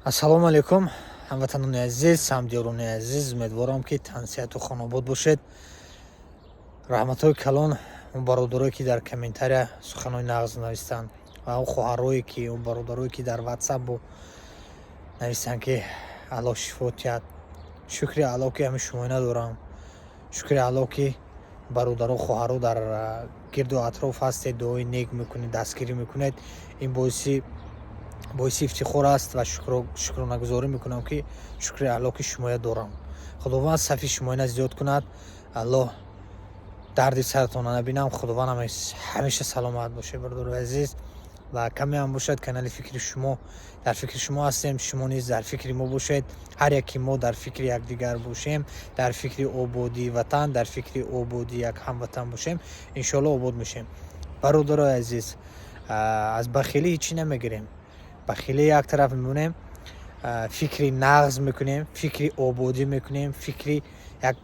Ассалому алайкум, ҳамватанони азиз, ҳамдиёрони азиз. Умедворам, ки тансиҳату хонобод бошед. Раҳматҳои калон он бародарое, ки дар комментария суханои нағз навистанд, ва он хоҳарое, ки он бародарое, ки дар Ватсапбу навистанд, ки Аллоҳ шифо диҳад. Шукри Аллоҳ, ки ҳамин шумои надорам. Шукри Аллоҳ, ки бародаро, хоҳаро дар гирду атроф ҳастед, дуои нек мекунед, дастгирӣ мекунед. Ин боиси ифтихор аст ва шукронагузорӣ мекунам, ки шукри Аллоҳ, ки шумоя дорам. Худованд сафи шумоина зиёд кунад. Аллоҳ дарди саратона набинам. Худованд ҳамеша саломат бошед, бародарои азиз. Ва каме ҳам бошад, канали «Фикри шумо», дар фикри шумо ҳастем, шумо низ дар фикри мо бошед. Ҳар яки мо дар фикри якдигар бошем, дар фикри ободии ватан, дар фикри ободии як ҳамватан бошем, иншоалло обод мешем. Бародарои азиз, аз бахилӣ ҳечӣ намегирем. Бахилӣ як тараф мемонем, фикри нағз мекунем, фикри ободӣ мекунем, фикри як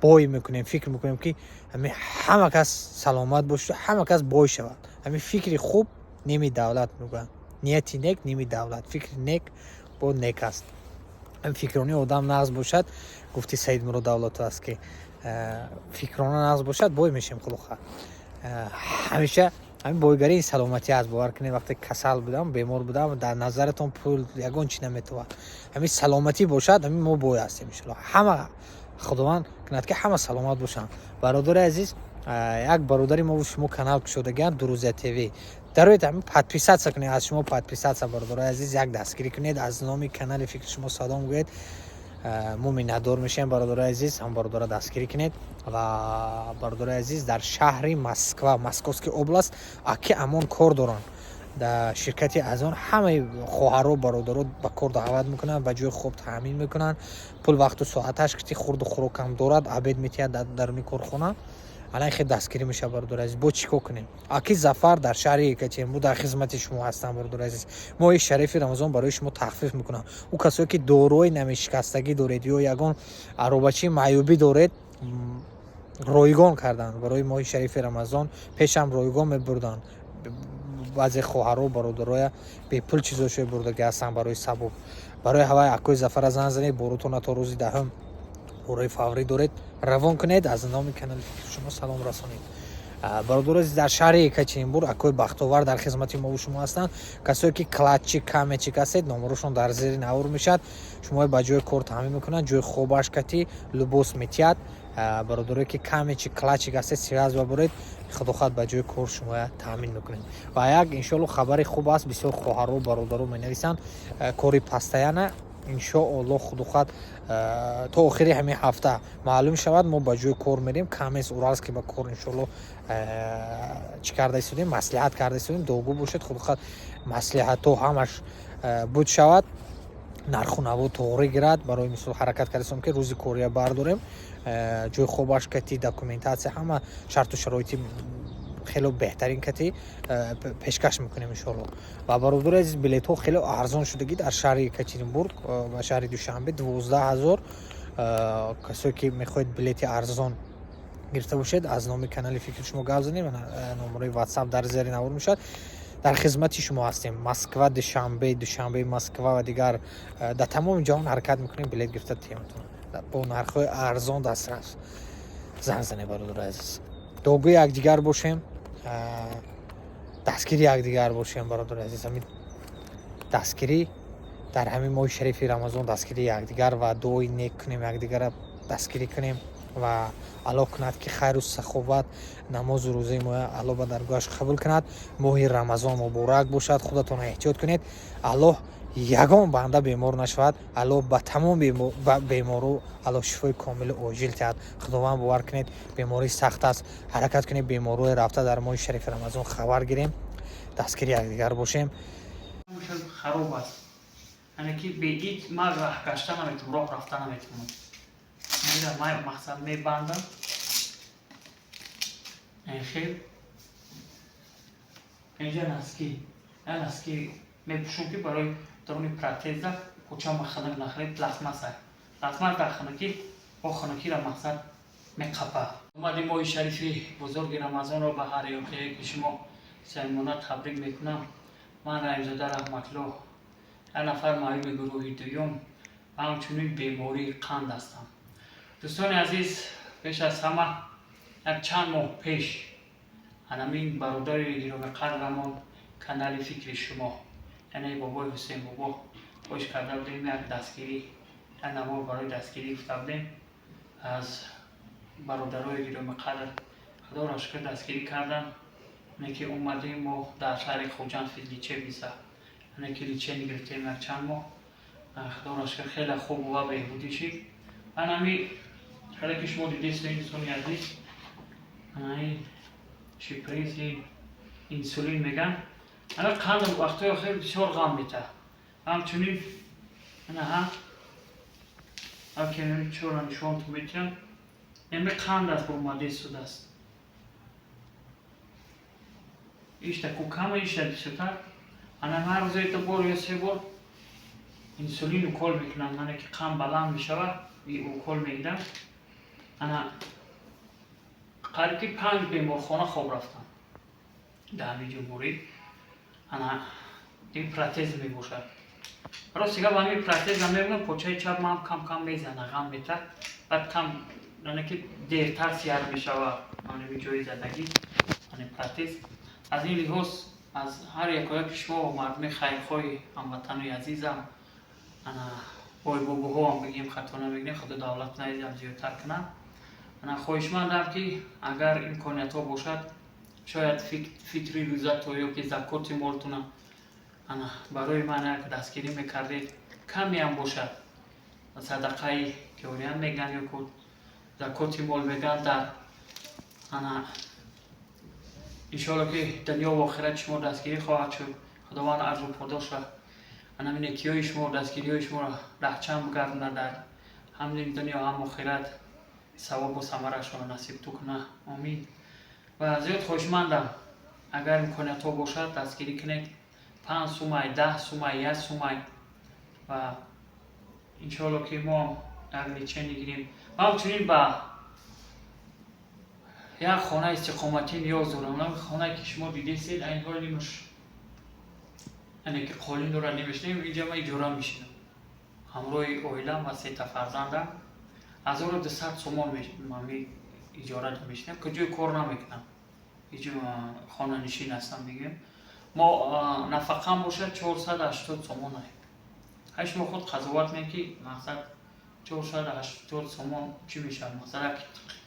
бой мекунем, фикр мекунем, ки ҳамин ҳама кас саломат бошад, ҳама кас бой шавад. Ҳамин фикри хуб ними давлат мегӯянд. Нияти нек ними давлат, фикри нек бо нек аст. Ҳамин фикрони одам нағз бошад, гуфти Саидмурод Давлатов аст, ки фикрона нағз бошад, бой мешем. Худо хоҳад, ҳамеша ҳамин бойгарии саломатӣ аст. Бовар кунед, вақте касал будам, бемор будам, дар назаратон пул ягон чи наметавад. Ҳамин саломатӣ бошад, ҳамин мо бой ҳастем, иншоалло. Ҳама, Худованд кунад, ки ҳама саломат бошанд. Бародари азиз, як бародари мову шумо канал кушодагианд, «Друзья ТВ». Дароед, ҳамин подписаться кунед. Аз шумо подписаться, бародарои азиз, як дастгирӣ кунед. Аз номи канали «Фикри шумо» салом гӯед, мо миннатдор мешавем. Бародарои азиз, ҳам бародара дастгирӣ кунед. Ва бародарои азиз, дар шаҳри Москва, Московский область, аки Амон кор доранд дар ширкати Азон. Ҳамаи хоҳару бародаро ба кор даъват мекунанд, ба ҷои хоб таъмин мекунанд, пул вақту соаташ кити, хурду хӯрокам дорад, обед метиҳад дар даруни корхона. Алай хел дастгирӣ мешавад. Бародари азиз, бо чӣ кор кунем? Аки Зафар дар шаҳри Екатеринбург дар хизмати шумо ҳастанд. Бародари азиз, моҳи шарифи Рамазон барои шумо тахфиф мекунам. Ӯ касое, ки дорои намешикастагӣ доред ё ягон аробачии маъюбӣ доред, ройгон карданд барои моҳи шарифи Рамазон. Пешам ройгон мебурданд, баъзе хоҳару бародароя бепул чизошо бурдаги ҳастанд барои сабоб. Барои ҳавай акои Зафара занг занед. Борутона то рӯзи 10-ум борои фаврӣ доред, равон кунед. Аз номи канали «Фикри шумо» салом расонед. Бародаро, дар шаҳри Екатеринбург акои Бахтовар дар хизмати мову шумо ҳастанд. Касое, ки кладчик, каменщик ҳастед, номерошон дар зери навор мешавад. Шумо ба ҷои кор таъмин мекунанд, ҷои хобаш кати, либос метиҳад. Бародарое, ки каменщик, кладчик ҳастед, связь баборед. Худохоҳад, ба ҷои кор шумоя таъмин мекунем. Ва як, иншоалло, хабари хуб аст. Бисёр хоҳару бародаро менависанд, кори постоянно, иншоалло, худохоҳад, то охири ҳамин ҳафта маълум шавад. Мо ба ҷои кор мерем, Каменск Уральский ба кор, иншоалло. Чӣ карда истодем, маслиҳат карда истодем. Дуогӯ бошед. Худохоҳад, маслиҳатҳо ҳамаш буд шавад, нарху наво тоғрӣ гирад. Барои мисол, ҳаракат карда истодем, ки рӯзи кория бардорем, ҷои хобаш кати, документация, ҳама шарту шароити хело беҳтарин кати пешкаш мекунем, иншоалло. Ва бародари азиз, билетҳо хеле арзон шудагӣ дар шаҳри Екатеринбург ва шаҳри Душанбе, 12 000. Касое, ки мехоҳед билети арзон гирифта бошед, аз номи канали «Фикри шумо» гап занем. Номерои Ватсап дар зери навор мешавад. Дар хизмати шумо ҳастем. Москва, Душанбе, Душанбе, Москва ва дигар дар тамоми ҷаҳон ҳаракат мекунем, билет гирифта тематон бо нархҳои арзон дастрас. Занг занед, бародари азиз. Дуогӯи якдигар бошем, дастгири якдигар бошем. Бародари азиз, ҳамин дастгирӣ дар ҳамин моҳи шарифи Рамазон, дастгирии якдигар ва дуои нек кунем, якдигарра дастгирӣ кунем. Ва Аллоҳ кунад, ки хайру саховат, намозу рӯзаи моя Аллоҳ ба даргоҳаш қабул кунад. Моҳи Рамазон муборак бошад. Худатонро эҳтиёт кунед. Аллоҳ ягон банда бемор нашавад. Аллоҳ ба тамом бемору Аллоҳ шифои комилу оҷил диҳад. Худованд, бовар кунед, беморӣ сахт аст. Ҳаракат кунед, беморое рафта дар моҳи шарифи Рамазон хабар гирем, дастгири якдигар бошем. Хароб аст, яъне ки беид ман раҳ гашта наметавонам, роҳ рафта наметавонам. Мира ман мақсад мебандам хел. Инҷа носки, я носки мепӯшам, ки барои даруни протеза кӯчама ханак нахӯред. Пластмасса, пластмасс дар ханакӣ бо ханакиро мақсад меқапа. Омади моҳи шарифи бузурги Рамазонро ба ҳар ёке ки шумо самимона табрик мекунам. Ман Раҳимзода Раҳматуллоҳ. Як нафар маъюби гурӯҳи дуюм ва ҳамчунин бемории қанд ҳастам. Дӯстони азиз, пеш аз ҳама як чанд моҳ пеш анамин бародари гиромиқадрамон канали Фикри Шумо, яъне бобои Ҳусейн бобо, хоҳиш карда будем як дастгирӣ, як навор барои дастгирӣ гуфта будем аз бародарои гиромиқадр. Худоро шукр, дастгирӣ кардан. Яъне ки омадем мо дар шаҳри Хуҷанд физлечебница, яъне ки лечение гирифтем як чанд моҳ. Худоро шукр, хеле хуб ва беҳбудӣ шид. Анами хеле ки шумо дидед, дӯстони азиз, ин шприц, инсулин меган. Ана қанд вақтҳои охир бисёр ғам метаҳад. Ҳамчунин анаҳа чора нишонтон метиҳам. Яъне қанд аст, бурмадаи суд аст. Ишта ку кама, ишта бисёртар. Ана ҳар рӯзе ду бор ё се бор инсулин укол мекунам. Ана ки қанд баланд мешавад, укол мегирам. Ана қариб ки 5 беморхона хоб рафтам дар ҳамин ҷумҳурӣ. Ана ин протез мебошад. Рости гап, ҳамин протеза мебинам, почаи чап ман кам кам мезана, ғам метаҳад. Баъд кам, яъне ки дертар сиҳат мешавад ҳамин ҷои задагӣ, ҳамин протез. Аз ин лиҳоз аз ҳар якояки шумо мардуми хайрхоҳи ҳамватанои азизам, ана бойбобоҳоам бигем, хато намегирем, худо давлат наизам зиёдтар кунад. Ана хоҳишмандам ки агар имкониятҳо бошад, шояд фитри рӯзато ё ки закоти молтона ана барои ман як дастгирӣ мекардед, камеам бошад, садақаи ҷориям меган ё ку закоти мол меган дар ана иншоалло ки дунё ва охират шумо дастгирӣ хоҳад шуд. Худованд аҷру подошро ана некиҳои шумо, дастгириҳои шуморо раҳчанд бигардонад, дар ҳам дунё ҳам охират савобу самарашро насибту кунад. Омин. Ва зиёд хоҳишмандам, агар имкониятҳо бошад, дастгирӣ кунед. 5 сумай, 10 сумай, 1 сумай ва иншоалло ки мо як лечение гирем. Ва ҳамчунин ба як хонаи истиқоматӣ ниёз дорам. Хонае ки шумо дидесед, айн ҳол нимаш, яъне ки қолин дорад, нимаш не, инҷа ман иҷора мешинам ҳамроҳи оилам ва сета фарзандам. 1200 сомон иҷора мешинам, куҷои кор намекунам, хонанишин ҳастам мегӯем. Мо нафақам бошад 480 сомон. Ҳай шумо худ қазоват мекунед ки мақсад 480 сомон чӣ мешавад? Мақсад як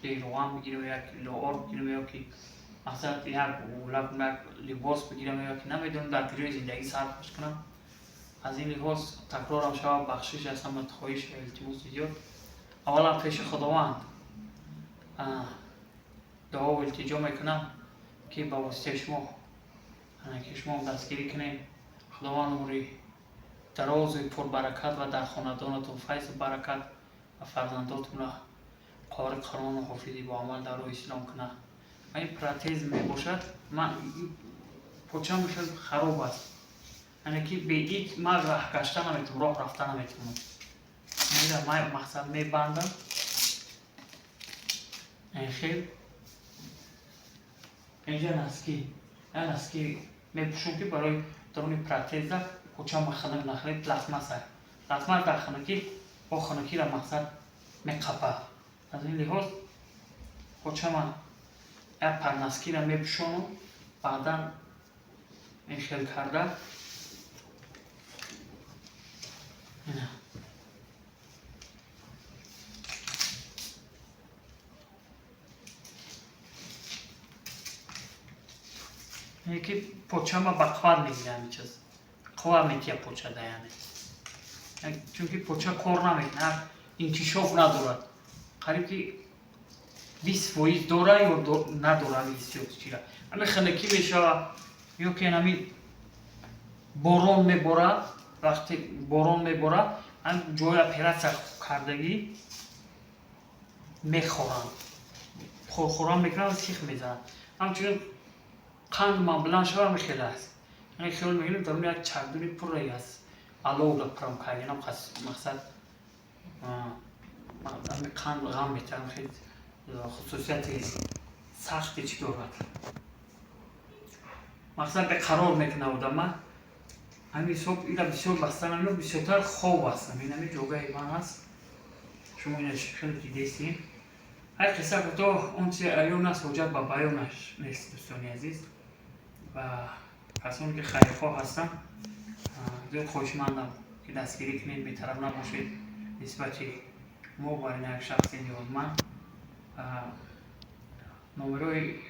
роған бигирем, як кило орд бигирем, ё ки мақсад як як либос бигирем, ё ки намедонам дар куҷои зиндагӣ сарфаш кунам. Аз ин лиҳоз такрорам шавад, бахшиш аз ҳама хоҳиш ва илтимоси зиёд. Аввалан пеши Худованд дуо илтиҷо мекунам ки ба воситаи шумо, ки шумо дастгирӣ кунед. Худованд умри дарозу пурбаракат ва дар хонадонатон файзу баракат ва фарзандотонро қори Қуръону ҳофизи бо амал дар роҳи ислом кунад. Ва ин протез мебошад. Ман почам хел хароб аст, яъне ки бе ит ман раҳ гашта наметавонам, роҳ рафта наметавонам. Ира ман мақсад мебандам хел инҷа носки, як носки мепӯшам ки барои даруни протеза почама хунук нахӯред. Пластмасса, пластмасс дар хунукӣ бо хунукиро мақсад меқапад. Аз ин лиҳоз почама як пар носкиро мепӯшонам, баъдан ин хел карда ина. Ки почама ба қувват мегирад, ҳамин чиз қувва метиҳад почада, яъне чунки поча кор намекунад, инкишоф надорад, қариб ки 20% дора ё надора ҳамин чира. Ҳамин хунукӣ мешавад ё ки ҳамин борон меборад, вақте борон меборад, ҳамин ҷои оператсия кардагӣ мехоранд, хорхорам мекунанд, сих мезананд. Ҳамчунин қанд ман баланд шава, ҳамин хел аст. Яъне хиёл мекунем даруни як чагдуни пурраи аст аловра пурам кардинам, мақсад қанд ғам метавам, хел хусусияти сахти чӣ дорад, мақсад беқарор мекунад одама. Ҳамин ҳисоб ира бисёр баста намеёб, бисёртар хоб ҳастам. Ин ҳами ҷогаи ман ҳаст, шумо ина хеле дидестем. Ҳар қисса кӯтоҳ, он чизе аён аст, ҳоҷат ба баёнаш нест, дӯстони азиз. Ва касоне ки хайрхоҳ ҳастанд, зиёд хоҳишмандам, ки дастгирӣ кунед, бетараф набошед нисбати мо бар ин як шахси ниёзманд. Номерои